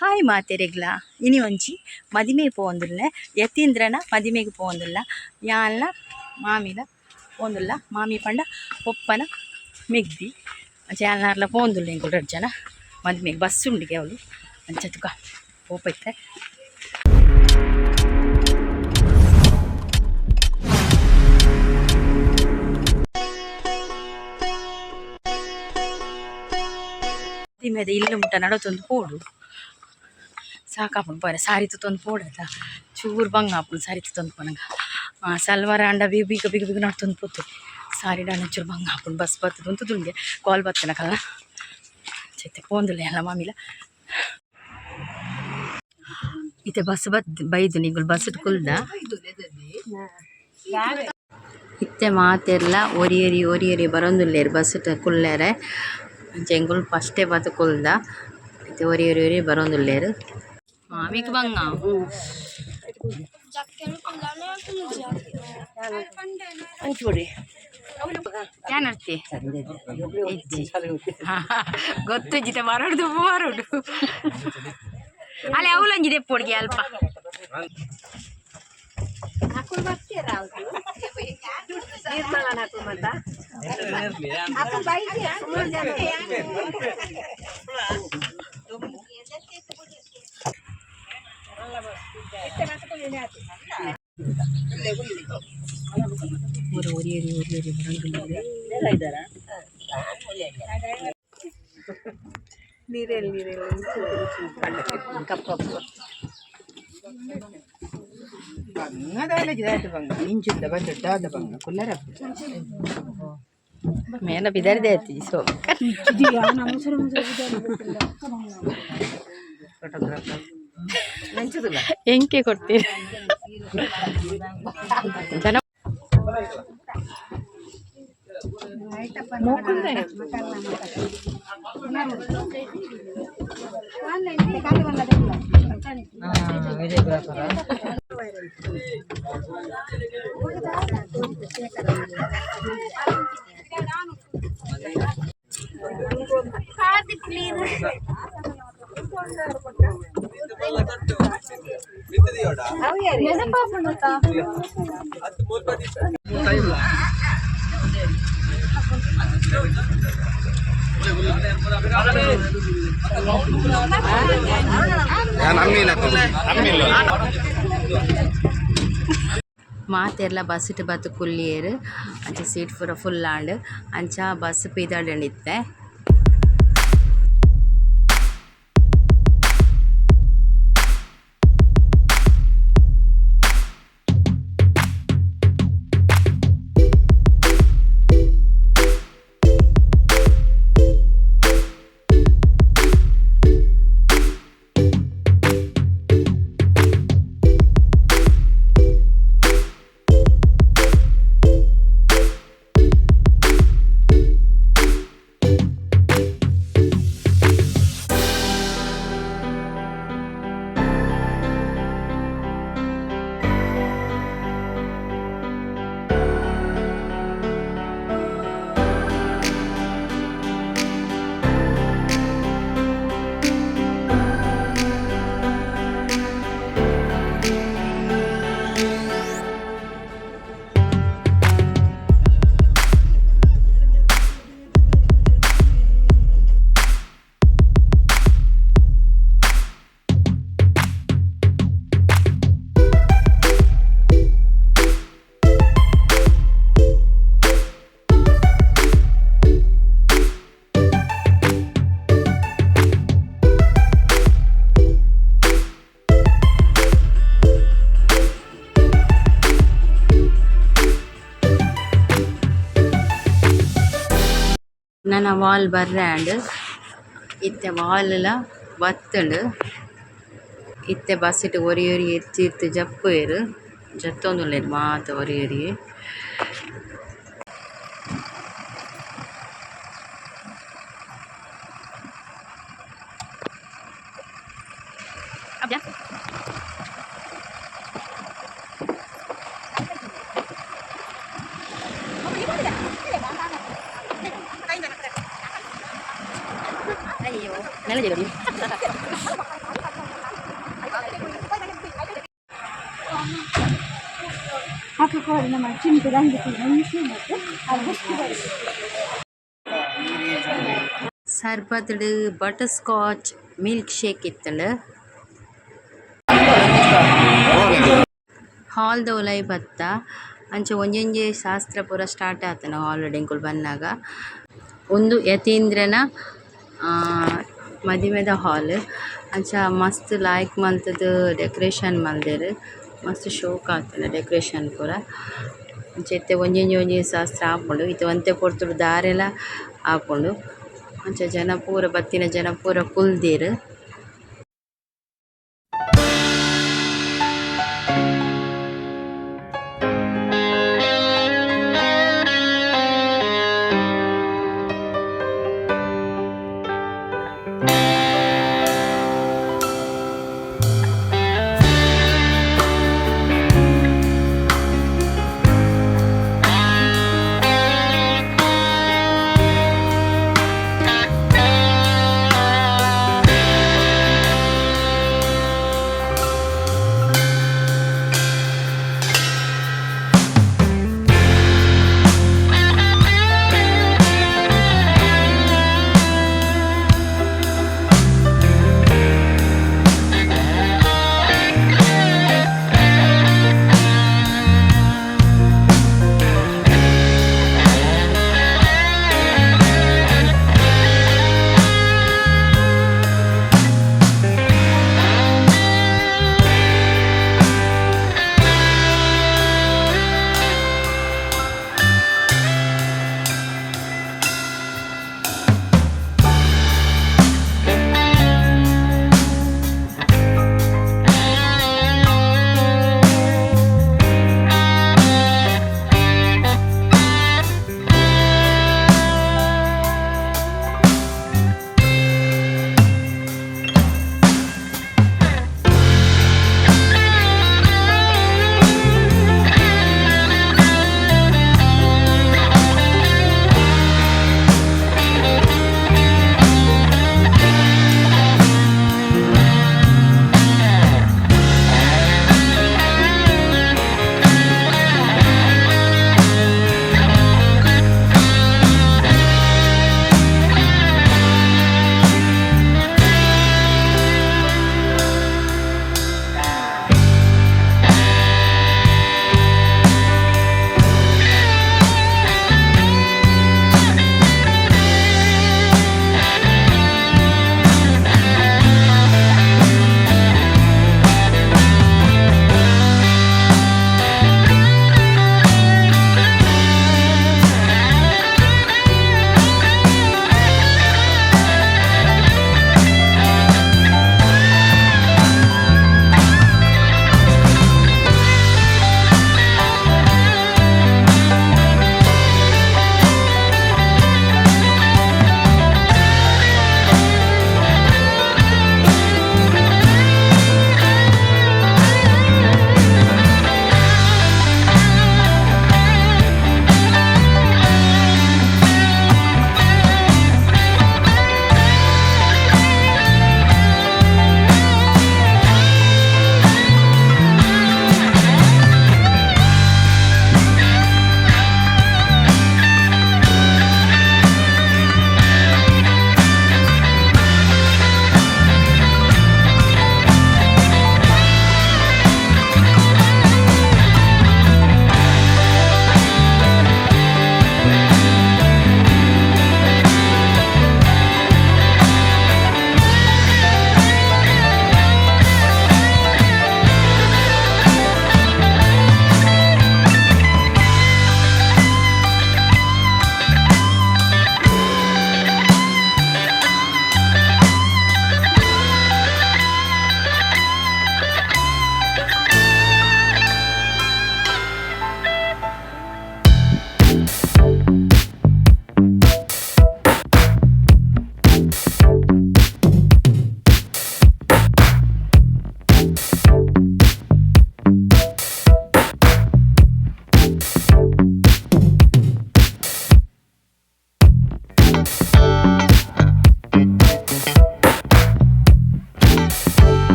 Hi ಮಾತೆರೆಗ್ಲ. ಇನಿ ಒಂಜಿ ಮದಿಮೆ ಪೋವೊಂದುಲ್ಲೆ. ಯತೀಂದ್ರನ ಮದಿಮೆಗ್ ಪೋವೊಂದುಲ್ಲ. ಯಾನ್ಲ ಮಾಮಿಲ ಪೋವೊಂದುಲ್ಲ. ಮಾಮಿ ಪಂಡ ಪೊಪ್ಪನ ಮೆಗ್ದಿ. ಅಂಚ ಯಾನ್ಲ ಪೋವೊಂದುಲ್ಲ. ಎಂಕುಲು ರಡ್ಡ್ ಜನ ಮದಿಮೆಗ್. ಬಸ್ ಉಂಡುಗೆ ಅವ್ಲು. ಅಂಚ ತುಕ ಪೋಪ ಇತ್ತೆ. ಮದಿಮೆದ ಇಲ್ಲು ಮುಟ್ಟ ನಡತೊಂದು ಪೋಡು. ಸಾಕಾಪುಂಡು ಪೋರೆ. ಸಾರಿ ತುತ್ತೊಂದು ಪೋಡತ ಚೂರು ಬಂಗ ಆಪುಂಡು ಸಾರಿ ತುತ್ತೊಂದು ಪೋನಗ. ಸಲ್ವಾರ ಆಂಡ ಬೇಗ ಬೇಗ ಬೇಗ ಬೇಗ ನಡ್ತೊಂದು ಪೋತು. ಸಾರಿ ಆಂಡ ಚೂರು ಬಂಗ ಆಪುಂಡು. ಬಸ್ ಬತ್ತುದು ಉಂತುದುಂಡೆ. ಕಾಲ್ ಬತ್ತನಕಲ್ಲ ಚೈತೆ ಪೋಂದುಲ್ಲ ಎಲ್ಲ ಮಾಮಿಲ. ಇತ್ತೆ ಬಸ್ ಬತ್ ಬೈದು. ನಿಗುಲು ಬಸ್ ಕುಲ್ದ. ಇತ್ತೆ ಮಾತೆರ್ಲ ಒರಿ ಒರಿ ಒರಿ ಒರಿ ಬರೊಂದುಲ್ಲೆರ್ ಬಸ್ಟ್ ಕುಲ್ಲೆರೆ. ಅಂಚ ಎಂಕುಲು ಫಸ್ಟೇ ಬತ್ತ್ ಕುಲ್ದ. ಇತ್ತೆ ಒರಿ ಒರಿ ಒರಿ ಬರೊಂದುಲ್ಲೆರ್. ಮಾಮಿಗ್ ಬಂಗ. ಯಾನರ್ತಿ ಇಜ್ಜಿ, ಗೊತ್ತುಜ್ಜಿತ. ಬರೋಡು ಬರೋಡು. ಅಲ್ಲೇ ಅವಲಂಜಿ ದೆಪ್ಪೊಡ್ಗೆ ಅಲ್ಪ. ಒರಿ ಒರಿ ಒರಿ ಒರಿ ಬರೋಂದುಲ್ಲೆರ್. ಕಪ್ಪು ಬಂಗದಾಲ ಜಿದಾತ ಬಂಗ ಇಂಚುಂದ ಬಂದು ದಾದ ಬಂಗ ಕುಲ್ಲರ. ಮೇನ ಬಿದರ್ದೆ ಆಯ್ತು ಸೊ. ಫೋಟೋಗ್ರಾಫರ್ ನಂಚುದಿಲ್ಲ. ಎಂಕೆ ಕೊಡ್ತೀರಿ ಜನ? ವಿಡಿಯೋಗ್ರಾಫರ್. ಮಾತೆರ್ಲ ಬಸ್ಟ್ ಬತ್ತ್ ಕುಲ್ಲಿಯೆರ್. ಅಂಚ ಸೀಟ್ ಪೂರ ಫುಲ್ ಆಂಡ್. ಅಂಚ ಬಸ್ ಪಿದಾಡೊಂದಿತ್ತೆ. ನನ ವಾಲ್ ಬರ್ರೆ ಆಂಡ್. ಇತ್ತೆ ವಾಲ್ ಲ ಬತ್ತುಂಡು. ಇತ್ತೆ ಬಸ್ಟ್ ಒರಿ ಒರಿ ಎತ್ತಿ ಎತ್ತಿ ಜಪ್ಪುವೆರ್. ಜತ್ತೊಂದುಲ್ಲೆರ್ ಮಾತ ಒರಿ ಒರಿಯೆ. ಅಯ್ಯೋ, ನೆಲ. ಪೋದು ನಮ್ಮ ಚಿಂಟು ಅಂಗಿ ಒಂಚಿ ಮತ್ತು ಅದು ಸರ್ಬತ್ಡ್ ಬಟರ್ ಸ್ಕಾಚ್ ಮಿಲ್ಕ್ ಶೇಕ್ ಇತ್ತಂಡು. ಹಾಲ್ದ ಉಲಾಯಿ ಬತ್ತ ಅಂಚ ಒಂಜೊಂಜೆ ಶಾಸ್ತ್ರ ಪೂರ ಸ್ಟಾರ್ಟ್ ಆತುಂಡು ಹಾಲ್ ಎಂಕುಲು ಬನ್ನಗ. ಉಂದು ಯತೀಂದ್ರನ ಮದಿಮೆದ ಹಾಲ್. ಅಂಚ ಮಸ್ತ್ ಲಾಯ್ಕ್ ಮಲ್ತುದು ಡೆಕೊರೇಷನ್ ಮಲ್ದೆರ್. ಮಸ್ತ್ ಶೋಕು ಆತುಂಡು ಡೆಕೊರೇಷನ್ ಪೂರ. ಅಂಚ ಇತ್ತೆ ಒಂಜೊಂಜಿ ಒಂಜಿ ಶಾಸ್ತ್ರ ಆಪುಂಡು. ಇತ್ತೆ ಒಂತೆ ಪೊರ್ತುಡು ದಾರೆಲ ಆಪುಂಡು. ಅಂಚ ಜನ ಪೂರ ಬತ್ತಿನ ಜನ ಪೂರ ಕುಲ್ದೆರ್.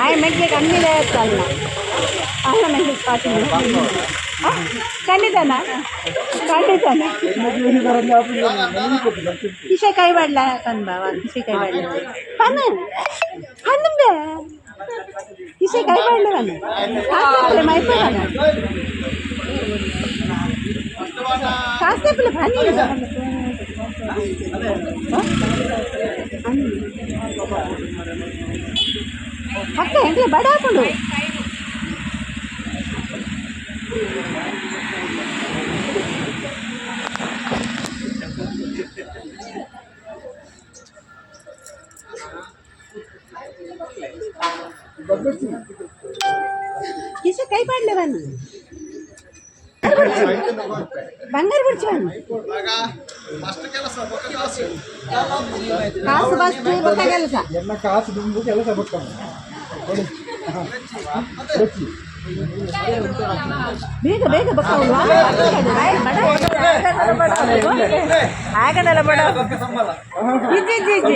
ಆಯ್ ಮೆಗ್ಗೆ ಕಣ್ಣಿದೆ ಅಲ್ಲ ಅಲ್ಲ ಮೆಗ್ಗೆ ಸ್ಟಾರ್ಟಿಂಗ್ ಖಂಡಿತನಾ ಖಂಡಿತನ ಕಿಸೆ ಕೈ ಬಾಡ್ಲ ಕಣ್ ಬಾವ ಕಿಸೆ ಕೈ ಬಾಡ್ಲ ಪನ್ನ ಹಣ್ಣುಂಬೆ ಕಿಸೆ ಕೈ ಬಾಡ್ಲ ಕಣ್ಣು ಕಾಸ್ತೆ ಮೈಪ ಕಣ್ಣು ಕಾಸ್ತೆ ಪಿಲ್ಲ ಬನ್ನಿ. ಅಕ್ಕ ಹೆಂಗ್ಲೆ ಬಡ ಹಾಕೊಂಡು. ಕಿಸೆ ಕೈ ಬಾಡ್ಲೆ ಬನ್ನಿ ಬಂಗಾರ ಬಿಡ್ಚಿ ಬನ್ನಿ. ಕಾಸು ಬಸ್ ಬೊಕ್ಕ ಕೆಲಸ. ಎನ್ನ ಕಾಸು ದುಂಬು ಕೆಲಸ ಬೊಕ್ಕ. ಬೇಗ ಬೇಗ ಬೊಕ್ಕ. ಆಗದಲ್ಲ ಬಡ ಇಜ್ಜಿ ಇಜ್ಜಿ ಇಜ್ಜಿ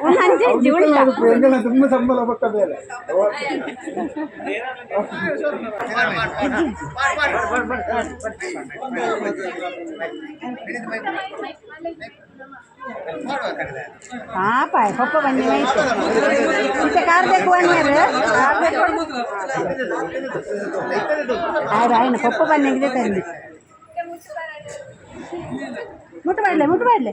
ಒಂದು ಅಂಜೆ ಇಜ್ಜಿ ಉಳಿತ. ಎಂಗಲ ತುಂಬ ಸಂಬಳ ಬೊಕ್ಕ ಬೇರೆ. ಪಾಪ ಪಪ್ಪ ಬನ್ನಿ ವಯಸ್ಸು ಮತ್ತೆ ಕಾರ್ ಬೇಕು ಅನ್ಯಾರ ಆಯ್ತು ಆಯ್ನ ಪಪ್ಪ ಬನ್ನಿ ಇದೆ ತಂದಿ ಮುಟ್ಟು ಮಾಡಲೆ ಮುಟ್ಟು ಮಾಡಲೆ.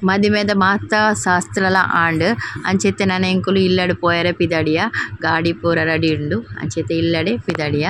ಮದಿಮೆದ ಮಾತ ಶಾಸ್ತ್ರಲ ಆಂಡ್ ಅಂಚೆತ್ತೆ ನನ ಎಂಕುಲು ಇಲ್ಲಡೆ ಪೋಯರೆ ಪಿದಡಿಯ ಗಾಡಿ ಪೂರ ರೆಡಿ ಉಂಡು ಅಂಚೆತ್ತೆ ಇಲ್ಲಡೆ ಪಿದಡಿಯ.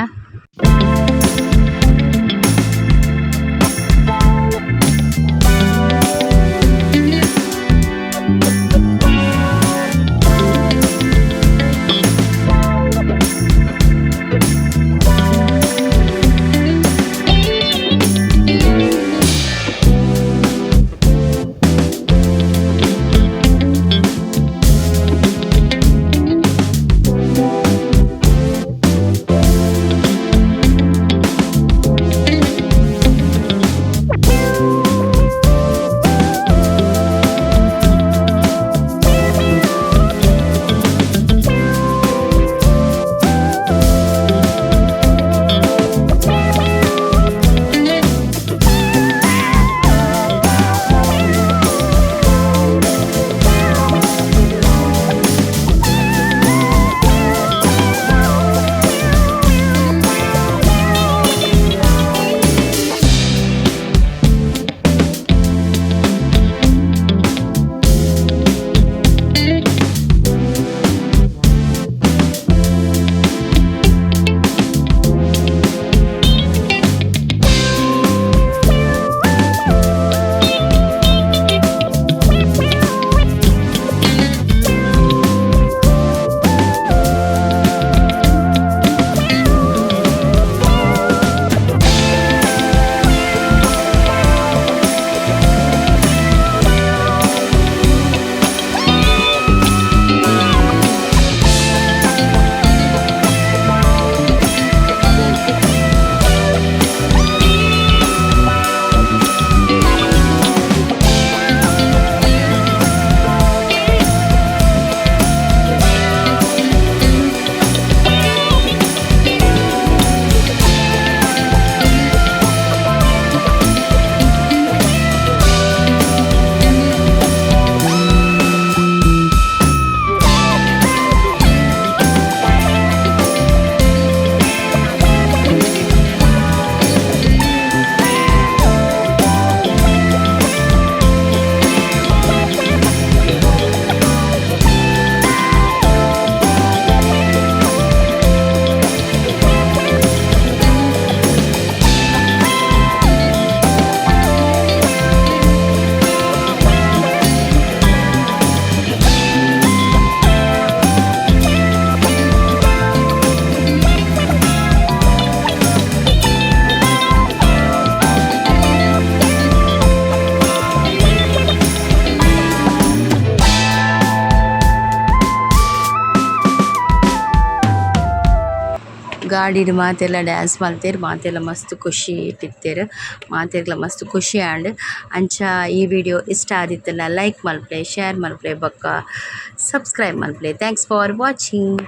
ಗಾಡಿಡ್ ಮಾತೆರ್ಲ ಡ್ಯಾನ್ಸ್ ಮಲ್ತೆರ್ ಮಾತೆರ್ಲ ಮಸ್ತ್ ಖುಷಿ ಇತ್ತೆರ್ ಮಾತೆರ್ಗ್ಲ ಮಸ್ತ್ ಖುಷಿ ಆಂಡ್. ಅಂಚ ಈ ವಿಡಿಯೋ ಇಷ್ಟ ಆದಿತ್ತ್ಂಡ ಲೈಕ್ ಮಲ್ಪುಲೆ ಶೇರ್ ಮಲ್ಪುಲೆ ಬೊಕ್ಕ ಸಬ್ಸ್ಕ್ರೈಬ್ ಮಲ್ಪುಲೆ. Thanks for watching.